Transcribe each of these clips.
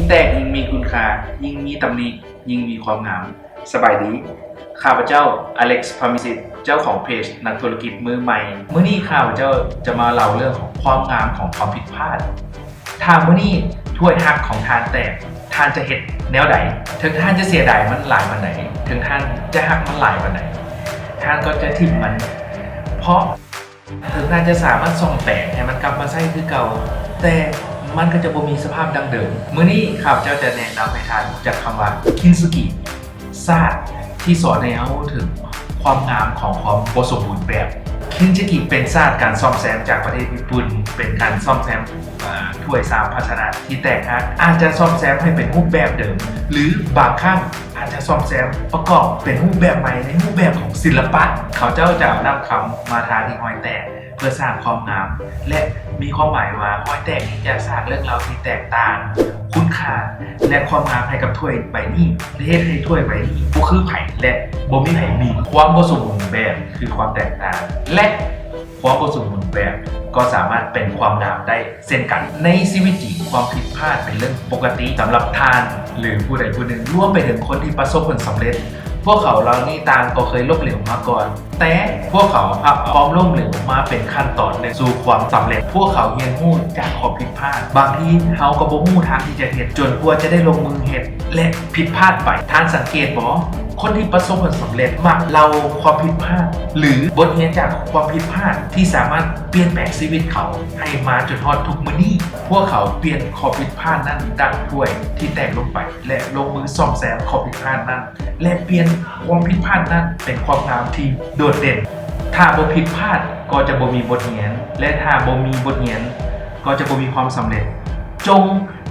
ແຕກຍິ່ງມີຄຸນຄ່າ, ຍິ່ງມີຕຳໜິ, ຍິ່ງມີຄວາມງາມ. ສະບາຍດີ, ຂ້າພະເຈົ້າ ອາເລັກ ພາມິສິດ, ເຈົ້າຂອງເພຈນັກທຸລະກິດມືໃໝ່. ມື້ນີ້ຂ້າພະເຈົ້າຈະມາເລົ່າເລື່ອງຂອງຄວາມງາມຂອງຄວາມຜິດພາດ. ຖ້າມື້ນີ້ຖ້ວຍຮັກຂອງທ່ານແຕກ, ທ່ານຈະເຮັດແນວໃດ? ເຖິງທ່ານຈະເສຍດາຍມັນຫຼາຍປານໃດ, ເຖິງທ່ານຈະຮັກມັນຫຼາຍປານໃດ, ທ່ານກໍຈະຖິ້ມມັນ, ເພາະ ເຖິງທ່ານຈະສາມາດສ້ອມແປງໃຫ້ມັນກັບມາໃຊ້ຄືເກົ່າ, ແຕ່ມັນກໍຈະບໍ່ມີສະພາບດັ່ງເດີມ. ມື້ນີ້ຂ້າພະເຈົ້າຈະແນະນຳໃຫ້ທ່ານຮູ້ຈັກຄຳວ່າ ຄິນຊູກິ, ສາດທີ່ສອນໃຫ້ເຮົາເຖິງຄວາມງາມຂອງຄວາມບໍ່ສົມບູນແບບ. ຄິນຊູກິເປັນສາດການສ້ອມແຊມຈາກປະເທດຍີ່ປຸ່ນ, ເປັນການສ້ອມແຊມ ອາ ຖ້ວຍຊາມພາຊະນະທີ່ແຕກຫັກ, ອາດຈະສ້ອມແຊມໃຫ້ເປັນຮູບແບບເດີມ ຫຼື ບາງຄັ້ງອາດຈະສ້ອມແຊມປະກອບເປັນຮູບແບບໃໝ່ໃນຮູບແບບຂອງສິລະປະ. ເຂົາເຈົ້າຈະເອົານ້ຳຄຳມາທາທີ່ຮອຍແຕກ ເພື່ອສ້າງຄວາມງາມ ແລະ ມີຄວາມໝາຍວ່າຮອຍແຕກນີ້ຈະສ້າງເລື່ອງລາວທີ່ແຕກຕ່າງ, ຄຸນຄ່າ ແລະ ຄວາມງາມໃຫ້ກັບຖ້ວຍໃບນີ້, ເຮັດໃຫ້ຖ້ວຍໃບນີ້ບໍ່ຄືໃຜ ແລະ ບໍ່ມີໃຜມີ. ຄວາມບໍ່ສົມບູນແບບຄືຄວາມແຕກຕ່າງ ແລະ ຄວາມບໍ່ສົມບູນແບບກໍສາມາດເປັນຄວາມງາມໄດ້ເຊັ່ນກັນ. ໃນຊີວິດຈິງ, ຄວາມຜິດພາດເປັນເລື່ອງປົກກະຕິສຳລັບທ່ານ ຫຼື ຜູ້ໃດຜູ້ໜຶ່ງ, ລວມໄປເຖິງຄົນທີ່ປະສົບຜົນສຳເລັດ. ພວກເຂົາເຫຼົ່ານີ້ຕ່າງກໍເຄີຍລົ້ມເຫຼວມາກ່ອນ, ແຕ່ພວກເຂົາຮັບຄວາມລົ້ມເຫຼວມາເປັນຂັ້ນຕອນໜຶ່ງສູ່ຄວາມສຳເລັດ. ພວກເຂົາຮຽນຮູ້ຈາກຄວາມຜິດພາດ. ບາງທີເຮົາກໍບໍ່ຮູ້ທາງທີ່ຈະເຮັດ ຈົນກວ່າຈະໄດ້ລົງມືເຮັດ ແລະ ຜິດພາດໄປ. ທ່ານສັງເກດບໍ່? ຄົນທີ່ປະສົບຜົນສຳເລັດມັກເລົ່າຄວາມຜິດພາດ ຫຼື ບົດຮຽນຈາກຄວາມຜິດພາດທີ່ສາມາດປ່ຽນແປງຊີວິດເຂົາໃຫ້ມາຈົນຮອດທຸກມື້ນີ້. ພວກເຂົາປ່ຽນຂໍ້ຜິດພາດນັ້ນດັ່ງຖ້ວຍທີ່ແຕກລົງໄປ ແລະ ລົງມືສ້ອມແຊມຂໍ້ຜິດພາດນັ້ນ ແລະ ປ່ຽນຄວາມຜິດພາດນັ້ນເປັນຄວາມງາມທີ່ໂດດເດັ່ນ. ຖ້າບໍ່ຜິດພາດກໍຈະບໍ່ມີບົດຮຽນ ແລະ ຖ້າບໍ່ມີບົດຮຽນກໍຈະບໍ່ມີຄວາມສຳເລັດ. ຈົ່ງ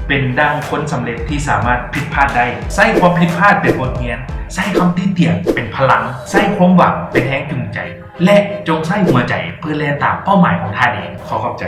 ເປັນດັ່ງຄົນສຳເລັດທີ່ສາມາດຜິດພາດໄດ້. ໃຊ້ຄວາມຜິດພາດເປັນບົດຮຽນ, ໃຊ້ຄຳຕິຕຽນເປັນພະລັງ, ໃຊ້ຄວາມຫວັງເປັນແຮງຈູງໃຈ ແລະ ຈົ່ງໃຊ້ຫົວໃຈເພື່ອແລ່ນຕາມເປົ້າໝາຍຂອງທ່ານເອງ. ຂໍຂອບໃຈ.